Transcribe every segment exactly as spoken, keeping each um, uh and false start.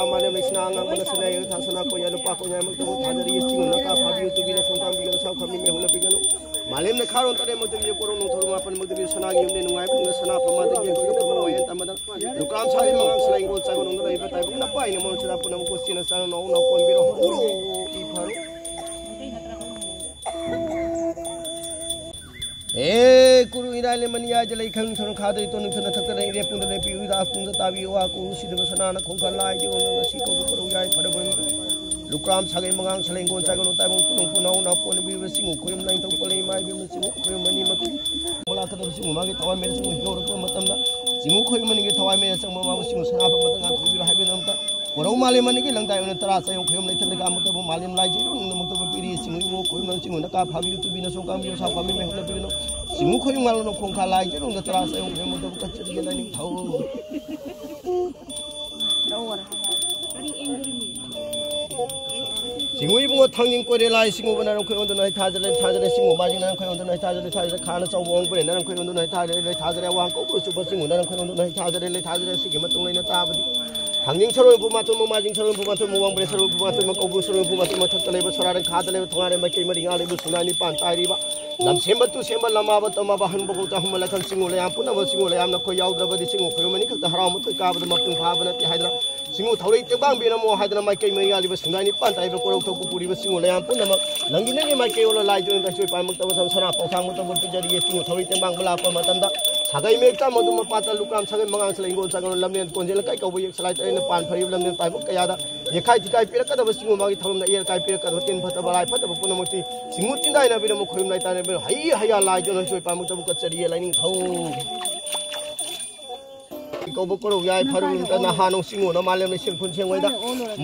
ꯃꯥꯂꯦꯝ ꯂꯩꯁꯤꯅ ꯑꯉꯥꯡꯕꯅ ꯁꯅꯥ ꯌꯦꯡ ꯊꯥ ꯁꯅꯥ ꯀꯣꯌꯥ ꯂꯨꯄꯥ ꯀꯣꯌꯥꯃꯛꯇꯕꯨ ꯊꯥꯖꯔꯤ꯫ ꯆꯤꯡꯅ ꯀꯥ ꯐꯥꯕꯤꯌꯨ ꯇꯨꯕꯤꯅ ꯁꯣꯡ ꯀꯥꯝꯕꯤꯒꯅꯨ ꯁꯥꯎ ꯈꯝꯕꯤ ꯃꯩ ꯍꯧꯅꯕꯤꯒꯅꯨ꯫ ꯃꯥꯂꯦꯝꯅ ꯈꯥꯔꯣꯟ ꯇꯔꯦꯠꯃꯛꯇꯒꯤ ꯀꯣꯔꯧ ꯅꯣꯡꯊꯣꯔ ꯃꯥꯄꯟꯃꯛꯇꯒꯤ ꯁꯅꯥꯒꯤ ꯌꯨꯝꯅꯦ ꯅꯨꯡꯉꯥꯏꯕ ꯁꯅꯥ ꯐꯝꯃꯗꯒꯤ ꯌꯦꯡꯕꯒꯤ ꯐꯝꯕ ꯋꯥꯌꯦꯟ ꯇꯝꯕꯗ ꯂꯨꯀ꯭ꯔꯥꯝ ꯁꯥꯒꯤ ꯃꯉꯥꯡ ꯁꯂꯥꯏ ꯏꯪꯒꯣꯜ ꯆꯥꯒ ꯅꯣꯡꯗ ꯂꯩꯕ ꯇꯥꯏꯕꯪ ꯅꯄꯥꯏꯅ ꯃꯣꯟ ꯁꯅꯥ ꯄꯨꯝꯅꯃꯛ ꯀꯣꯆꯤꯅ ꯆꯥꯅ ꯅꯧ ꯅꯧ ꯀꯣꯟꯕꯤꯔꯣ ꯍꯧꯔꯣ ꯏ ꯐꯔꯣ꯫ ꯍꯦ ꯀꯨꯔꯨ ꯏꯔꯥꯏ ꯂꯩꯃꯅꯤ ꯌꯥꯏꯗ ꯂꯩ ꯈꯪ ꯊꯣꯔ ꯈꯥꯗ ꯏꯇꯣꯟ ꯅꯨꯡꯊꯅ ꯊꯛꯇ ꯂꯩ ꯏꯔꯦ ꯄꯨꯡꯗ ꯂꯩ ꯄꯤꯎꯗ ꯑꯀꯨꯡꯗ ꯇꯥꯕꯤꯌꯨ ꯑꯀꯨꯡ ꯁꯤꯗꯕ ꯁꯅꯥꯅ ꯈꯣꯡꯈ ꯂꯥꯏꯗꯤ ꯑꯣꯟꯅ ꯉꯁꯤ ꯀꯧꯕ ꯀꯧꯔꯧ ꯌꯥꯏ ꯐꯔꯕ ꯂꯨꯀ꯭ꯔꯥꯝ ꯁꯥꯒꯩ ꯃꯉꯥꯡ ꯁꯂꯦꯡꯒꯣꯟ ꯆꯥꯒꯅꯨ ꯇꯥꯏꯕꯪ ꯄꯨꯅꯧ ꯄꯨꯅꯧ ꯅꯥꯎ ꯀꯣꯟꯅ ꯕꯤꯕ ꯁꯤꯡꯉꯨ ꯈꯣꯏꯌꯨꯝ ꯂꯥꯏꯅꯤꯡꯊꯧ ꯄꯣꯂꯩ ꯏꯃꯥ ꯏꯕꯦꯝꯃ ꯁꯤꯡꯉꯨ ꯈꯣꯏꯌꯨꯝ ꯑꯅꯤꯃꯛ ꯃꯣꯂꯥ ꯀꯗꯕ ꯁꯤꯡꯉꯨ ꯃꯥꯒꯤ ꯊꯋꯥꯏ ꯃꯦꯔ ꯁꯤꯡꯉꯨ ꯌꯧꯔꯛꯄ ꯃꯇꯝꯗ ꯁꯤꯡꯉꯨ ꯈꯣꯏꯌꯨꯝ ꯑꯅꯤꯒꯤ ꯊꯋꯥꯏ ꯃꯦꯔ ꯆꯪꯕ ꯃꯥꯕꯨ ꯁꯤꯡꯉꯨ ꯁꯅꯥ ꯐꯪꯕꯗ ꯉꯥꯟꯊꯣꯛꯄꯤꯔꯣ ꯍꯥꯏꯕꯒꯤꯗꯃꯛꯇ ꯀꯣꯔꯧ ꯃꯥꯂꯦꯝ ꯑꯅꯤꯒꯤ ꯂꯪꯗꯥꯏ ꯑꯣꯏꯅ ꯇꯔꯥ ꯆꯌꯣꯡ ꯈꯣꯏꯌꯨꯝ ꯂꯩꯊꯠꯂꯒ ꯑꯃꯨꯛꯇꯕꯨ ꯃꯥꯂꯦꯝ ꯂꯥꯏꯖꯩ ꯅꯨꯡꯗꯃꯛꯇꯕꯨ ꯄꯤꯔꯤ ꯁꯤꯡꯉꯨ ꯏꯕꯨꯡꯉꯣ ꯈꯣꯏꯌꯨꯝ ꯅꯪ ꯁꯤꯡꯉꯨ ꯅꯀꯥ ꯐꯥꯕꯤꯌꯨ ꯇꯨꯕꯤꯅ ꯁꯣꯡ ꯀꯥꯝꯕꯤꯌꯨ ꯁꯥꯎ ꯀꯥꯝꯕꯤ ꯃꯩ ꯍꯧꯅꯕꯤꯒꯅꯨ ꯁꯤꯡꯉꯨ ꯈꯣꯏꯌꯨꯝ ꯉꯥꯂꯣ ꯅꯈꯣꯡ ꯈꯥ ꯂꯥꯏꯖꯩ ꯅꯨꯡꯗ ꯇꯔꯥ ꯆꯌꯣꯡ ꯈꯣꯏꯌꯨꯝ ꯑꯃꯨꯛꯇꯕꯨ ꯀꯠꯆꯔꯤꯒꯦ ꯂꯥꯏꯅꯤꯡꯊꯧ꯫ ꯁꯤꯡꯉꯨ ꯏꯕꯨꯡꯉꯣ ꯊꯥꯡꯖꯤꯡ ꯀꯣꯏꯔꯦ ꯂꯥꯏ ꯁꯤꯡꯉꯨꯕ ꯅꯔꯝ ꯈꯣꯏ ꯑꯣꯟꯗꯨꯅ ꯑꯩ ꯊꯥꯖꯔꯦ ꯊꯥꯖꯔꯦ ꯁꯤꯡꯉꯨ ꯃꯥꯁꯤ ꯅꯔꯝ ꯈꯣꯏ ꯑꯣꯟꯗꯨꯅ ꯑꯩ ꯊꯥꯖꯔꯦ ꯊꯥꯖꯔꯦ ꯈꯥꯅ ꯆꯥꯎꯕ ꯑꯣꯡꯕꯔꯦ ꯅꯔꯝ ꯈꯣꯏ ꯑꯣꯟꯗꯨꯅ ꯑꯩ ꯊꯥꯖꯔꯦ ꯂꯩ ꯊꯥꯖꯔꯦ ꯑꯋꯥꯡ ꯀꯧꯕ꯭ꯔ ꯆꯨꯞꯄ ꯁꯤꯡꯉꯨ ꯅꯔꯝ ꯈꯣꯏ ꯑꯣꯟꯗꯨꯅ ꯑꯩ ꯊꯥꯖꯔꯦ ꯂꯩ ꯊꯥꯖꯔꯦ ꯁꯤꯒꯤ ꯃꯇꯨꯡ ꯂꯩꯅ ꯇꯥꯕꯗꯤ ꯊꯥꯡꯖꯤꯡ ꯁꯔꯣꯏ ꯃꯄꯨ ꯃꯥꯊꯣꯟ ꯃꯃꯥꯖꯤꯡ ꯁꯔꯣꯏ ꯃꯄꯨ ꯃꯥꯊꯣꯟ ꯃꯋꯥꯡꯕꯔꯦ ꯁꯔꯣꯏ ꯃꯄꯨ ꯃꯥꯊꯣꯟ ꯃꯀꯧꯕ꯭ꯔꯨ ꯁꯔꯣꯏ ꯃꯄꯨ ꯃꯥꯊꯣꯟ ꯃꯊꯛꯇ ꯂꯩꯕ ꯁꯣꯔꯥꯔꯦ ꯈꯥꯗ ꯂꯩꯕ ꯊꯣꯉꯥꯔꯦ ꯃꯥꯏꯀꯩ ꯃꯔꯤ ꯉꯥ ꯂꯩꯕ ꯁꯨꯡꯅꯥ ꯅꯤꯄꯥꯟ ꯇꯥꯏꯔꯤꯕ ꯂꯝ ꯁꯦꯝꯕ ꯇꯨ ꯁꯦꯝꯕ ꯂꯝ ꯃꯥꯕ ꯇꯝꯃꯕ ꯍꯟꯕ ꯈꯣꯡ ꯆꯥꯍꯨꯝ ꯂꯥꯏꯈꯝ ꯁꯤꯡꯉꯨ ꯂꯩꯌꯥꯝ ꯄꯨꯝꯅꯃꯛ ꯁꯤꯡꯉꯨ ꯂꯩꯌꯥꯝꯅ ꯈꯣꯏ ꯌꯥꯎꯗ꯭ꯔꯕꯗꯤ ꯁꯤꯡꯉꯨ ꯈꯣꯏꯔꯨꯝ ꯑꯅꯤꯈꯛꯇ ꯍꯔꯥꯎ ꯃꯊꯣꯏ ꯀꯥꯕꯗ ꯃꯄꯨꯡ ꯐꯥꯕ ꯅꯠꯇꯦ ꯍꯥꯏꯗꯅ ꯁꯤꯡꯉꯨ ꯊꯧꯔꯤ ꯇꯦꯡꯕꯥꯡꯕꯤꯔꯝꯃꯣ ꯍꯥꯏꯗꯅ ꯃꯥꯏꯀꯩ ꯃꯩꯉꯥꯜꯂꯤꯕ ꯁꯤꯡꯗꯥꯏ ꯅꯤꯄꯥꯟ ꯇꯥꯏꯕ ꯀꯣꯔꯧ ꯊꯧ ꯄꯨꯔꯤꯕ ꯁꯤꯡꯉꯨ ꯂꯩꯌꯥꯝ ꯄꯨꯝꯅꯃꯛ ꯂꯪꯒꯤ ꯅꯪꯒꯤ ꯃꯥꯏꯀꯩ ꯑꯣꯜꯂ ꯂꯥꯏꯗꯨꯅ ꯂꯥꯏꯁꯣꯏ ꯄꯥꯏꯃꯛꯇꯕ ꯊꯝ ꯁꯅꯥ ꯄꯥꯎꯊꯥꯡ ꯃꯇꯝꯕꯨ ꯄꯤꯖꯔꯤꯌꯦ꯫ ꯁꯤꯡꯉꯨ ꯊꯧꯔꯤ ꯇꯦꯡꯕꯥꯡꯕ ꯂꯥꯛꯄ ꯃꯇꯝꯗ ꯁꯥꯒꯩ ꯃꯌꯦꯛ ꯆꯥꯝꯃ ꯑꯗꯨ ꯃꯄꯥꯟꯗ ꯂꯨꯀ꯭ꯔꯥꯝ ꯁꯥꯒꯩ ꯃꯉꯥꯡ ꯁꯂꯥꯏ ꯏꯪꯒꯣꯜ ꯆꯥꯒꯅ ꯂꯝꯂꯦꯟ ꯀꯣꯟꯖꯦꯜ ꯂꯩꯀꯥꯏ ꯀꯧꯕ ꯌꯦꯛ ꯁꯂꯥꯏ ꯇꯔꯦꯠꯅ ꯄꯥꯟ ꯐꯔꯤꯕ ꯂꯝꯂꯦꯟ ꯇꯥꯏꯕꯪ ꯀꯌꯥꯗ ꯌꯦꯛꯈꯥꯏ ꯊꯤꯈꯥꯏ ꯄꯤꯔꯛꯀꯗꯕ ꯁꯤꯡꯉꯨ ꯃꯥꯒꯤ ꯊꯧꯔꯝꯗ ꯑꯌꯦꯜ ꯀꯥꯏ ꯄꯤꯔꯛꯀꯗꯕ ꯇꯤꯟ ꯐꯠꯇꯕ ꯂꯥꯏ ꯐꯠꯇꯕ ꯄꯨꯝꯅꯃꯛꯇꯤ ꯁꯤꯡꯉꯨ ꯇꯤꯟꯗꯥꯏꯅꯕꯤꯔꯝꯃꯨ ꯈꯣꯏꯔꯨꯝ ꯂꯥꯏ ꯇꯥꯏꯅꯕꯤꯔꯝꯃꯨ ꯍꯩ ꯍꯩꯌꯥ ꯂꯥꯏꯗꯨꯅ ꯂꯥꯏꯁꯣꯏ ꯄꯥꯏꯃꯛꯇꯕꯨ ꯀꯠꯆꯔꯤꯌꯦ ꯂꯥꯏꯅꯤꯡꯊꯧ꯫ ꯀꯧꯕ ꯀꯣꯔꯧ ꯌꯥꯏ ꯐꯔꯨꯝꯇ ꯅꯍꯥ ꯅꯣꯡ ꯁꯤꯡꯉꯨꯅ ꯃꯥꯂꯦꯝ ꯂꯩꯁꯦꯝ ꯈꯨꯟꯁꯦꯡ ꯑꯣꯏꯗ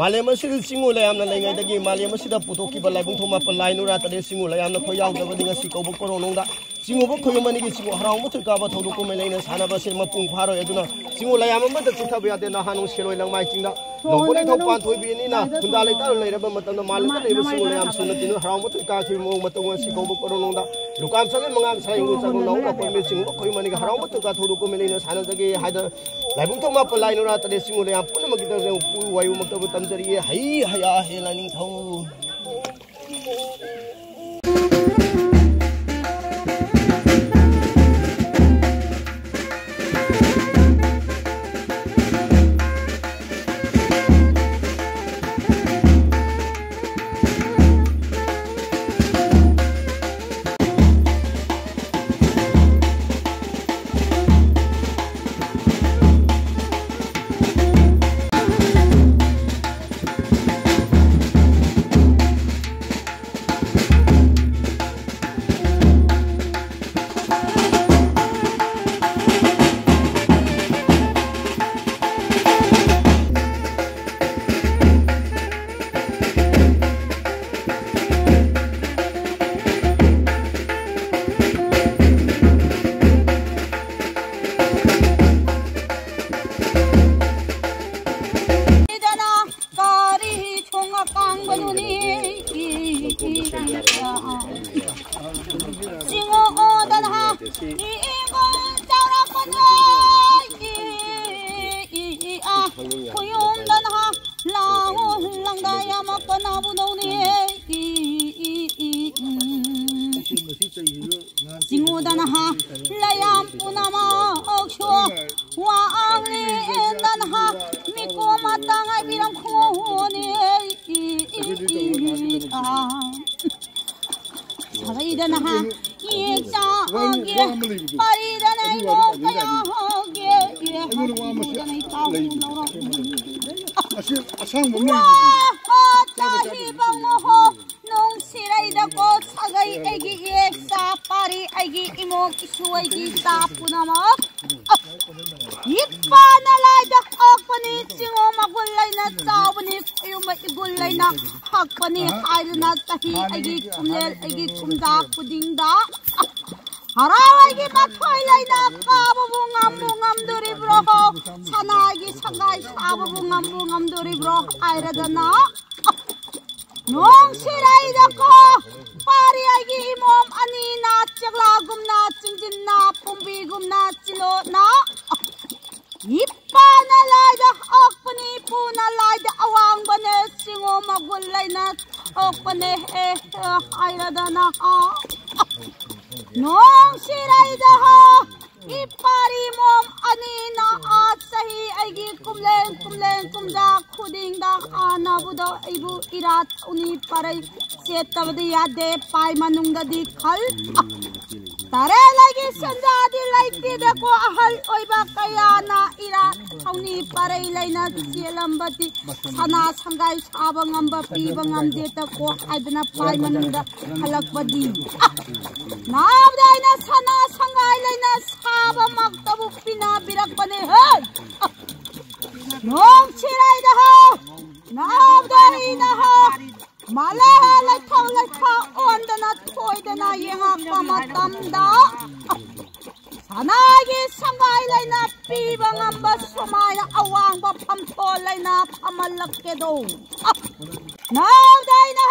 ꯃꯥꯂꯦꯝ ꯑꯁꯤꯗ ꯁꯤꯡꯉꯨ ꯂꯩꯌꯥꯝꯅ ꯂꯩꯉꯩꯗꯒꯤ ꯃꯥꯂꯦꯝ ꯑꯁꯤꯗ ꯄꯨꯊꯣꯛꯈꯤꯕ ꯂꯥꯏꯕꯨꯡ ꯊꯣꯡ ꯃꯥꯄꯟ ꯂꯥꯏ ꯅꯨꯔꯥ ꯇꯔꯦꯠ ꯁꯤꯡꯉꯨ ꯂꯩꯌꯥꯝꯅ ꯈꯣꯏ ꯌꯥꯎꯗꯕꯗꯤ ꯉꯁꯤ ꯀꯧꯕ ꯀꯣꯔꯧꯅꯨꯡꯗ ꯆꯤꯡꯉꯨꯕ ꯈꯣꯏꯌꯨꯝ ꯑꯅꯤꯒꯤ ꯆꯤꯡꯉꯨ ꯍꯔꯥꯎ ꯃꯊꯣꯏ ꯀꯥꯕ ꯊꯧꯗꯣꯛ ꯀꯨꯝꯍꯩ ꯂꯩꯅ ꯁꯥꯟꯅꯕ ꯑꯁꯤ ꯃꯄꯨꯡ ꯐꯥꯔꯣꯏ꯫ ꯑꯗꯨꯅ ꯆꯤꯡꯉꯨ ꯂꯩꯌꯥꯝ ꯑꯃꯠꯇ ꯆꯤꯊꯕ ꯌꯥꯗꯦ꯫ ꯅꯍꯥ ꯅꯣꯡ ꯁꯦꯜ ꯑꯣꯏ ꯂꯪꯃꯥꯏ ꯆꯤꯡꯗ ꯅꯣꯡꯄꯣꯛ ꯅꯤꯡꯊꯧ ꯄꯥꯟꯊꯣꯏꯕꯤ ꯑꯅꯤꯅ ꯈꯨꯟꯗꯥ ꯂꯩꯇꯥꯅ ꯂꯩꯔꯕ ꯃꯇꯝꯗ ꯃꯥꯂꯦꯝꯗ ꯂꯩꯕ ꯆꯤꯡꯉꯨ ꯂꯩꯌꯥꯝ ꯁꯨꯅ ꯇꯤꯟꯗꯨ ꯍꯔꯥꯎ ꯃꯊꯣꯏ ꯀꯥꯈꯤꯕ ꯃꯑꯣꯡ ꯃꯇꯧ ꯑꯁꯤ ꯀꯧꯕ ꯀꯣꯔꯣꯡꯅꯨꯡꯗ ꯂꯨꯀꯥꯝ ꯁꯥꯒꯩ ꯃꯉꯥꯡ ꯁꯥꯏꯕꯨ ꯆꯥꯛꯂꯣꯟ ꯅꯥꯎꯅ ꯀꯣꯏꯃꯤ ꯆꯤꯡꯉꯨꯕ ꯈꯣꯏꯌꯨꯝ ꯑꯅꯤꯒꯤ ꯍꯔꯥꯎ ꯃꯊꯣꯏ ꯀꯥ ꯊꯧꯗꯣꯛ ꯀꯨꯝꯍꯩ ꯂꯩꯅ ꯁꯥꯟꯅꯖꯒꯦ ꯍꯥꯏꯗꯅ ꯂꯥꯏꯕꯨꯡ ꯊꯣꯡ ꯃꯥꯄꯟ ꯂꯥꯏ ꯅꯨꯔꯥ ꯇꯔꯦꯠ ꯆꯤꯡꯉꯨ ꯂꯩꯌꯥꯝ ꯄꯨꯝꯅꯃꯛꯀꯤꯗꯃꯛꯇ ꯎꯄꯨ ꯋꯥꯌꯨꯃꯛꯇꯕꯨ ꯇꯝꯖꯔꯤꯌꯦ꯫ ꯍꯩ ꯍꯌꯥ ꯍꯦ ꯂꯥꯏꯅꯤꯡꯊꯧ꯫ ꯀꯔꯤ ꯊꯣꯡ ꯑꯀꯥꯡꯕꯗꯨꯅꯤ꯫ ꯆꯤꯡꯉꯛꯑꯣꯗꯅ ꯏꯒꯣꯟ ꯆꯥꯎꯔꯛꯄꯅ ꯈꯨꯌꯨꯝꯗꯅ ꯂꯥꯎ ꯂꯪꯗꯥ ꯌꯥꯝꯃꯛꯄꯅꯕꯨ ꯅꯧꯅꯤ꯫ ꯆꯤꯡꯉꯨꯗꯅ ꯂꯩꯌꯥꯝ ꯄꯨꯝꯅꯃꯛꯁꯨ ꯋꯥꯡꯂꯦꯟꯗꯅ ꯃꯤꯀꯣꯝ ꯑꯇꯥꯡ ꯍꯥꯏꯕꯤꯔꯝꯈꯣꯅꯦ꯫ ꯁꯥꯒꯩꯗꯅ ꯌꯦꯛ ꯆꯥꯒꯦ ꯄꯥꯔꯤꯗꯅ ꯏꯃꯣ ꯀꯌꯥ ꯍꯧꯒꯦ꯫ ꯏꯃꯣꯗꯅ ꯏꯇꯥꯎ ꯂꯧꯔꯛ ꯑꯁꯤ ꯑꯁꯥꯡꯕ ꯑꯃ ꯂꯩꯕꯗꯨꯗꯤ꯫ ꯋꯥ ꯇꯥꯍꯤꯕ ꯉꯣꯍꯣ ꯅꯨꯡꯁꯤꯔꯩꯗꯀꯣ ꯁꯥꯒꯩ ꯑꯩꯒꯤ ꯏꯌꯦꯛ ꯆꯥ ꯄꯥꯔꯤ ꯑꯩꯒꯤ ꯏꯃꯣ ꯏꯁꯨ ꯑꯩꯒꯤ ꯏꯆꯥ ꯄꯨꯝꯅꯃꯛ꯫ ꯏꯄꯥꯅ ꯂꯥꯏꯗ ꯍꯛꯄꯅꯤ ꯆꯤꯡꯉꯣ ꯃꯒꯨꯟ ꯂꯩꯅ ꯆꯥꯎꯕꯅꯤ ꯈꯨꯌꯨꯝꯕ ꯏꯒꯨꯟ ꯂꯩꯅ ꯍꯛꯄꯅꯤ ꯍꯥꯏꯗꯨꯅ ꯆꯍꯤ ꯑꯩꯒꯤ ꯀꯨꯝꯂꯦꯜ ꯑꯩꯒꯤ ꯀꯨꯝꯖꯥ ꯈꯨꯗꯤꯡꯗ ꯍꯔꯥꯎ ꯑꯩꯒꯤ ꯃꯊꯣꯏ ꯂꯩꯅ ꯀꯥꯕꯕꯨ ꯉꯝꯕꯨ ꯉꯝꯗꯣꯔꯤꯕ꯭ꯔꯣ? ꯁꯅꯥꯒꯤ ꯁꯪꯒꯥꯏ ꯁꯥꯕꯕꯨ ꯉꯝꯕꯨ ꯉꯝꯗꯣꯔꯤꯕ꯭ꯔꯣ? ꯍꯥꯏꯔꯗꯅ ꯅꯣꯡ ꯁꯤꯔꯩꯗꯀꯣ ꯄꯥꯔꯤ ꯑꯩꯒꯤ ꯏꯃꯣꯝ ꯑꯅꯤꯅ ꯆꯦꯛꯂꯥꯒꯨꯝꯅ ꯆꯤꯡꯖꯤꯟꯅ ꯄꯨꯝꯕꯤꯒꯨꯝꯅ ꯆꯤꯂꯣꯠꯅ ꯏꯄꯥꯅ ꯂꯥꯏꯗ ꯑꯣꯛꯄꯅꯤ ꯏꯄꯨꯅ ꯂꯥꯏꯗ ꯑꯋꯥꯡꯕꯅꯦ ꯆꯤꯡꯉꯣ ꯃꯒꯨꯟ ꯂꯩꯅ ꯑꯣꯛꯄꯅꯦ ꯍꯦ ꯍꯦ ꯍꯥꯏꯔꯗꯅ ꯅꯣꯡ ꯁꯤꯔꯩꯗ ꯍꯣ ꯏꯄꯥꯔꯤ ꯃꯣꯝ ꯑꯅꯤꯅ ꯑꯥ ꯆꯍꯤ ꯑꯩꯒꯤ ꯀꯨꯝꯂꯦꯟ ꯀꯨꯝꯂꯦꯟ ꯀꯨꯝꯖꯥ ꯈꯨꯗꯤꯡꯗ ꯍꯥꯟꯅꯕꯨꯗꯣ ꯑꯩꯕꯨ ꯏꯔꯥꯠ ꯎꯅꯤ ꯄꯔꯩ ꯆꯦꯠꯇꯕꯗꯤ ꯌꯥꯗꯦ ꯄꯥꯏ ꯃꯅꯨꯡꯗꯗꯤ ꯈꯜ ꯇꯔꯦꯠ ꯂꯩꯒꯤ ꯁꯦꯟꯖꯥꯗꯤ ꯂꯩꯇꯦꯗꯀꯣ ꯑꯍꯜ ꯑꯣꯏꯕ ꯀꯌꯥꯅ ꯏꯔꯥꯠ ꯊꯧꯅꯤ ꯄꯔꯩ ꯂꯩꯅ ꯆꯦꯜꯂꯝꯕꯗꯤ ꯁꯅꯥ ꯁꯪꯒꯥꯏ ꯁꯥꯕ ꯉꯝꯕ ꯄꯤꯕ ꯉꯝꯗꯦꯗꯀꯣ ꯍꯥꯏꯗꯅ ꯄꯥꯏ ꯃꯅꯨꯡꯗ ꯍꯜꯂꯛꯄꯗꯤ ꯅꯥꯕꯗ ꯑꯩꯅ ꯁꯅꯥ ꯁꯪꯒꯥꯏ ꯂꯩꯅ ꯁꯥꯕꯃꯛꯇꯕꯨ ꯄꯤꯅꯕꯤꯔꯛꯄꯅꯦ ꯍꯦ ꯅꯣꯡ ꯁꯤꯔꯩꯗ ꯍꯣ ꯅꯥꯕꯗ ꯑꯩꯅ ꯍꯣ ꯃꯥꯂꯦ ꯂꯩꯊꯧ ꯂꯩꯊꯧ ꯑꯣꯟꯗꯅ ꯊꯣꯏꯗꯅ ꯌꯦꯡꯉꯛꯄ ꯃꯇꯝꯗ ꯁꯅꯥꯒꯤ ꯁꯪꯒꯥꯏ ꯂꯩꯅ ꯄꯤꯕ ꯉꯝꯕ ꯁꯨꯃꯥꯏꯅ ꯑꯋꯥꯡꯕ ꯐꯝꯐꯣꯜ ꯂꯩꯅ ꯐꯝꯍꯜꯂꯛꯀꯦꯗꯣ ꯅꯥꯎꯗꯥꯏꯅ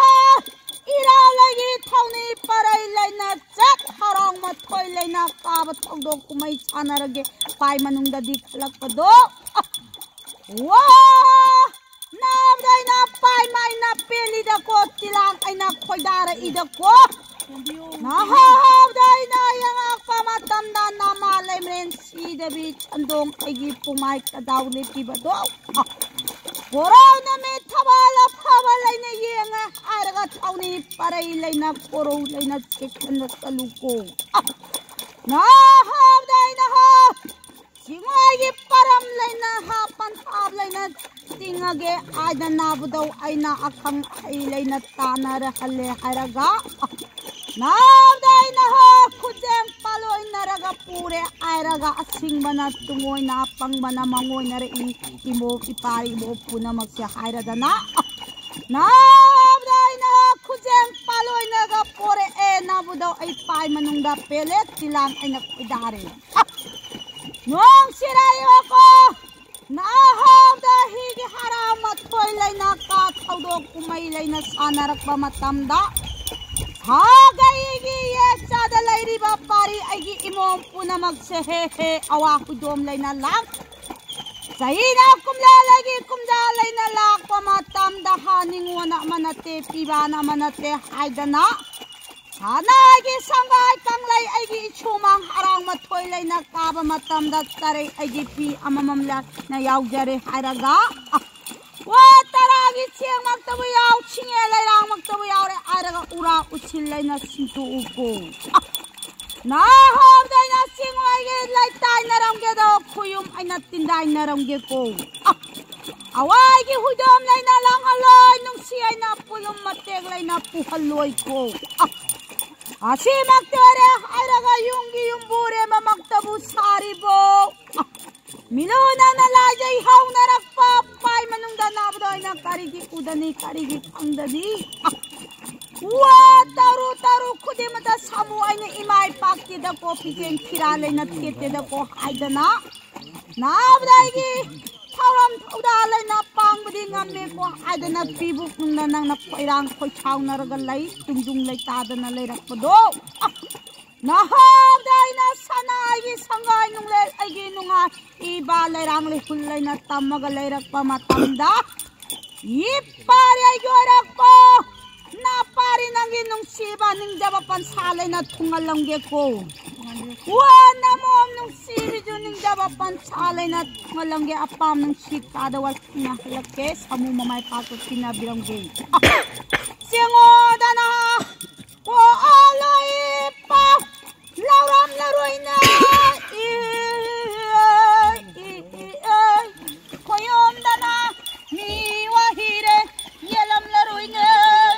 ꯏꯔꯥ ꯂꯩꯒꯤ ꯊꯧꯅꯤ ꯄꯔꯩ ꯂꯩꯅ ꯆꯠ ꯍꯔꯥꯎ ꯃꯊꯣꯏ ꯂꯩꯅ ꯀꯥꯕ ꯊꯧꯗꯣꯛ ꯀꯨꯝꯍꯩ ꯁꯥꯟꯅꯔꯒꯦ ꯄꯥꯏ ꯃꯅꯨꯡꯗꯗꯤ ꯈꯜꯂꯛꯄꯗꯣ ꯋꯥ ꯅꯥꯕꯗ ꯑꯩꯅ ꯄꯥꯏ ꯃꯥꯏꯅ ꯄꯦꯜꯂꯤꯗꯀꯣ ꯇꯤꯂꯥꯡ ꯑꯩꯅ ꯈꯣꯏꯗꯥꯔꯛꯏꯗꯀꯣ ꯅꯍꯥꯎꯗ ꯑꯩꯅ ꯌꯦꯡꯉꯛꯄ ꯃꯇꯝꯗ ꯅꯃꯥ ꯂꯩꯃꯔꯦꯟ ꯁꯤꯗꯕꯤ ꯆꯟꯗꯣꯡ ꯑꯩꯒꯤ ꯄꯨꯃꯥꯏ ꯀꯗꯥꯎ ꯂꯦꯞꯄꯤꯕꯗꯣ ꯀꯣꯔꯧ ꯅꯨꯃꯤꯠ ꯊꯕꯥꯜ ꯑꯐꯕ ꯂꯩꯅ ꯌꯦꯡꯉ ꯍꯥꯏꯔꯒ ꯊꯧꯅꯤ ꯄꯔꯩ ꯂꯩꯅ ꯀꯣꯔꯧ ꯂꯩꯅ ꯆꯦꯛꯁꯤꯟꯅ ꯆꯠꯂꯨꯀꯣ ꯅꯍꯥꯎꯗ ꯑꯩꯅ ꯍꯥ ꯁꯤꯡꯉꯣꯏꯒꯤ ꯄꯔꯝ ꯂꯩꯅ ꯍꯥ ꯄꯟꯊꯥꯞ ꯂꯩꯅ ꯆꯤꯡꯉꯒꯦ ꯍꯥꯏꯗꯅꯕꯨꯗꯧ ꯑꯩꯅ ꯑꯈꯪ ꯑꯍꯩ ꯂꯩꯅ ꯇꯥꯟꯅꯔꯍꯜꯂꯦ ꯍꯥꯏꯔꯒ ꯅꯥꯎꯗ ꯑꯩꯅ ꯍꯣ ꯈꯨꯖꯦꯡ ꯄꯥꯂꯣꯏꯅꯔꯒ ꯄꯨꯔꯦ ꯍꯥꯏꯔꯒ ꯑꯁꯤꯡꯕꯅ ꯇꯨꯡꯑꯣꯏꯅ ꯑꯄꯪꯕꯅ ꯃꯉꯣꯏꯅꯔꯛꯏ ꯏꯃꯣ ꯏꯄꯥ ꯏꯃꯣ ꯄꯨꯝꯅꯃꯛꯁꯦ ꯍꯥꯏꯔꯗꯅ ꯅꯥꯎꯗ ꯑꯩꯅ ꯈꯨꯖꯦꯡ ꯆꯦꯡ ꯄꯥꯂꯣꯏꯅꯒ ꯄꯣꯔꯛꯑꯦ꯫ ꯅꯥꯕꯨꯗꯣ ꯑꯩ ꯄꯥꯏ ꯃꯅꯨꯡꯗ ꯄꯦꯜꯂꯦ, ꯇꯤꯂꯥꯟ ꯑꯩꯅ ꯈꯣꯏꯗꯥꯔꯦ꯫ ꯅꯣꯡ ꯁꯤꯔꯥꯏꯌꯣꯀꯣ, ꯅꯍꯥꯟꯗ ꯍꯤꯒꯤ ꯍꯔꯥ ꯃꯊꯣꯏ ꯂꯩꯅ ꯀꯥ ꯊꯧꯗꯣꯛ ꯀꯨꯝꯍꯩ ꯂꯩꯅ ꯁꯥꯟꯅꯔꯛꯄ ꯃꯇꯝꯗ, ꯁꯥꯒꯩꯒꯤ ꯌꯦꯛ ꯆꯥꯗ ꯂꯩꯔꯤꯕ ꯄꯥꯔꯤ ꯑꯩꯒꯤ ꯏꯃꯣꯝ ꯄꯨꯝꯅꯃꯛꯁꯦ ꯍꯦ ꯍꯦ ꯑꯋꯥ ꯍꯨꯏꯗꯣꯝ ꯂꯩꯅ ꯂꯥꯛ ꯆꯍꯤꯅ ꯀꯨꯝꯖꯥ ꯂꯩꯒꯤ ꯀꯨꯝꯖꯥ ꯂꯩꯅ ꯂꯥꯛꯄ ꯃꯇꯝꯗ ꯍꯥ ꯅꯤꯡꯉꯣꯟ ꯑꯃ ꯅꯠꯇꯦ, ꯄꯤꯕꯥꯟ ꯑꯃ ꯅꯠꯇꯦ ꯍꯥꯏꯗꯅ, ꯁꯅꯥꯒꯤ ꯁꯪꯒꯥꯏ ꯀꯪꯂꯩ ꯑꯩꯒꯤ ꯏꯁꯨꯃꯥꯡ ꯍꯔꯥꯎ ꯃꯊꯣꯏ ꯂꯩꯅ ꯀꯥꯕ ꯃꯇꯝꯗ ꯆꯔꯩ ꯑꯩꯒꯤ ꯐꯤ ꯑꯃꯃꯝ ꯂꯩꯅ ꯌꯥꯎꯖꯔꯦ ꯍꯥꯏꯔꯒ, ꯋꯥ ꯇꯔꯥꯒꯤ ꯆꯦꯡꯃꯛꯇꯕꯨ ꯌꯥꯎ, ꯁꯤꯡꯉꯦ ꯂꯩꯔꯥꯡꯃꯛꯇꯕꯨ ꯌꯥꯎꯔꯦ ꯍꯥꯏꯔꯒ ꯎꯔꯥ ꯎꯁꯤꯜ ꯂꯩꯅ ꯁꯤꯟꯇꯣꯛꯎꯀꯣ꯫ ꯅꯍꯥꯟꯗ ꯑꯩꯅ ꯆꯤꯡ ꯑꯣꯏꯒꯦ ꯂꯩꯇꯥꯏꯅꯔꯝꯒꯦꯗꯣ, ꯈꯨꯌꯨꯝ ꯑꯩꯅ ꯇꯤꯟꯗꯥꯏꯅꯔꯝꯒꯦꯀꯣ꯫ ꯑ, ꯑꯋꯥꯏꯒꯤ ꯍꯨꯏꯗꯣꯝ ꯂꯩꯅ ꯂꯥꯡꯍꯜꯂꯣꯏ, ꯅꯨꯡꯁꯤ ꯑꯩꯅ ꯄꯨꯂꯨꯝ ꯃꯇꯦꯛ ꯂꯩꯅ ꯄꯨꯍꯜꯂꯣꯏꯀꯣ꯫ ꯑ, ꯑꯁꯤꯃꯛꯇ ꯑꯣꯏꯔꯦ ꯍꯥꯏꯔꯒ ꯌꯨꯝꯒꯤ ꯌꯨꯝꯕꯨꯔꯦꯝꯕꯃꯛꯇꯕꯨ ꯁꯥꯔꯤꯕꯣ꯫ ꯑ, ꯃꯤꯂꯨ ꯅꯪꯅ ꯂꯥꯏꯖꯩ ꯍꯧꯅꯔꯛꯄ ꯄꯥꯏ ꯃꯅꯨꯡꯗ ꯅꯥꯕꯗꯣ ꯑꯩꯅ ꯀꯔꯤꯒꯤ ꯎꯗꯅꯤ, ꯀꯔꯤꯒꯤ ꯈꯪꯗꯅꯤ? ꯑ, ꯋꯥ ꯇꯔꯨ ꯇꯔꯨ ꯈꯨꯗꯤꯡꯃꯛꯇ ꯁꯥꯃꯨ ꯑꯩꯅ ꯏꯃꯥ ꯏꯄꯥꯛꯀꯤꯗꯀꯣ ꯐꯤꯖꯦꯟ ꯐꯤꯔꯥꯜ ꯂꯩꯅ ꯊꯦꯠꯇꯦꯗꯀꯣ ꯍꯥꯏꯗꯅ, ꯅꯥꯕꯗ ꯑꯩꯒꯤ ꯊꯧꯔꯝ ꯊꯧꯗꯥ ꯂꯩꯅ ꯄꯥꯡꯕꯗꯤ ꯉꯝꯃꯦꯀꯣ ꯍꯥꯏꯗꯅ ꯄꯤꯕꯨꯛ ꯅꯨꯡꯅ ꯅꯪꯅ ꯈꯣꯏꯔꯥꯡ ꯈꯣꯏꯁꯥꯎꯅꯔꯒ ꯂꯩ, ꯇꯨꯡꯖꯨꯡ ꯂꯩꯇꯥꯗꯅ ꯂꯩꯔꯛꯄꯗꯣ꯫ ꯑ, ꯅꯍꯥꯟꯗ ꯑꯩꯅ ꯁꯅꯥꯒꯤ ꯁꯪꯒꯥꯏ ꯅꯨꯡꯂꯦꯜ ꯑꯩꯒꯤ ꯅꯨꯡꯉꯥꯏ ꯏꯕ ꯂꯩꯔꯥꯡ ꯂꯩꯍꯨꯜ ꯂꯩꯅ ꯇꯝꯃꯒ ꯂꯩꯔꯛꯄ ꯃꯇꯝꯗ, ꯏꯄꯥꯔꯤ ꯑꯩꯒꯤ ꯑꯣꯏꯔꯛꯄ ꯅꯥꯄꯥꯔꯤ ꯅꯪꯒꯤ ꯅꯨꯡꯁꯤꯕ ꯅꯤꯡꯖꯕ ꯄꯟꯁꯥ ꯂꯩꯅ ꯊꯨꯡꯍꯜꯂꯝꯒꯦꯀꯣ꯫ ꯋꯥ ꯅꯃꯣꯝ ꯅꯨꯡꯁꯤꯕꯤꯁꯨ ꯅꯤꯡꯖꯕ ꯄꯟꯁꯥ ꯂꯩꯅ ꯊꯨꯡꯍꯜꯂꯝꯒꯦ꯫ ꯑꯄꯥꯝ ꯅꯨꯡꯁꯤ ꯀꯥꯗ ꯋꯥꯁꯤꯡꯅ ꯍꯜꯂꯛꯀꯦ꯫ ꯁꯥꯃꯨ ꯃꯃꯥꯏ ꯄꯥꯛꯄ ꯄꯤꯅꯕꯤꯔꯝꯒꯦ꯫ ꯆꯦꯡꯉꯣꯗꯅ ꯀꯣ ꯑꯂꯣꯏ ꯄꯥꯎ ꯂꯥꯎꯔꯝꯂꯔꯣꯏꯅ꯫ ꯏ, ꯏ, ꯏ, ꯏ, ꯈꯣꯏꯌꯣꯝꯗꯅ ꯃꯤ ꯋꯥꯍꯤꯔꯦ ꯌꯦꯜꯂꯝꯂꯔꯣꯏꯅ꯫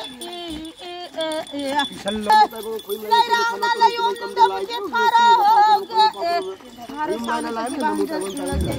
E, E, E, E, E. ꯂꯩꯔꯥꯡꯅ ꯂꯩꯌꯣꯝꯗꯕꯨ ꯆꯦꯊꯥꯔꯛꯑꯒꯦ꯫ ꯍꯥꯔ ꯁꯥꯅ ꯀꯖꯤꯕꯥꯡꯗ ꯆꯨꯜꯂꯛꯀꯦ꯫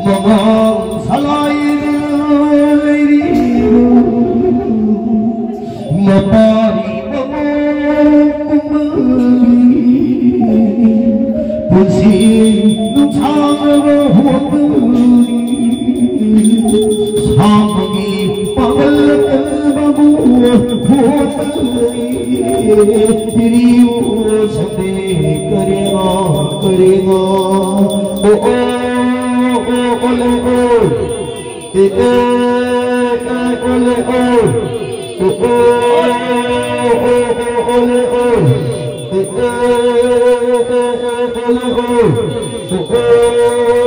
ꯃꯃꯥꯡ ꯁꯂꯥꯏꯗ ꯂꯩꯔꯤꯕ ꯃꯄꯥꯔꯤ ꯃꯃꯧ ꯀꯨꯝꯕꯒꯤ ꯄꯨꯟꯁꯤ ꯅꯨꯡꯁꯥꯡꯂꯕ ꯍꯣꯠꯅꯕꯅꯤ꯫ ꯁꯥꯡꯕꯒꯤ ꯄꯥꯡꯒꯜ ꯀꯟꯕꯕꯨ ꯍꯣꯠꯅꯔꯤ꯫ ꯄꯤꯔꯤꯌꯨ ꯁꯟꯗꯦ ꯀꯔꯤꯅꯣ, ꯀꯔꯤꯅꯣ? ꯑꯣ, ꯑꯣ, ꯑꯣ, ꯑꯣ, ꯂꯦ, ꯑꯣ꯫ ꯑꯦ, ꯑꯦ, ꯑꯦ, ꯑꯣ, ꯂꯦ, ꯑꯣ꯫ ꯑꯣ, ꯑꯣ, ꯑꯣ, ꯑꯣ, ꯑꯣ, ꯂꯦ, ꯑꯣ꯫ ꯑꯦ, ꯑꯦ, ꯑꯦ, ꯑꯦ, ꯑꯣ, ꯂꯦ, ꯑꯣ꯫ ꯑꯣ, ꯑꯣ꯫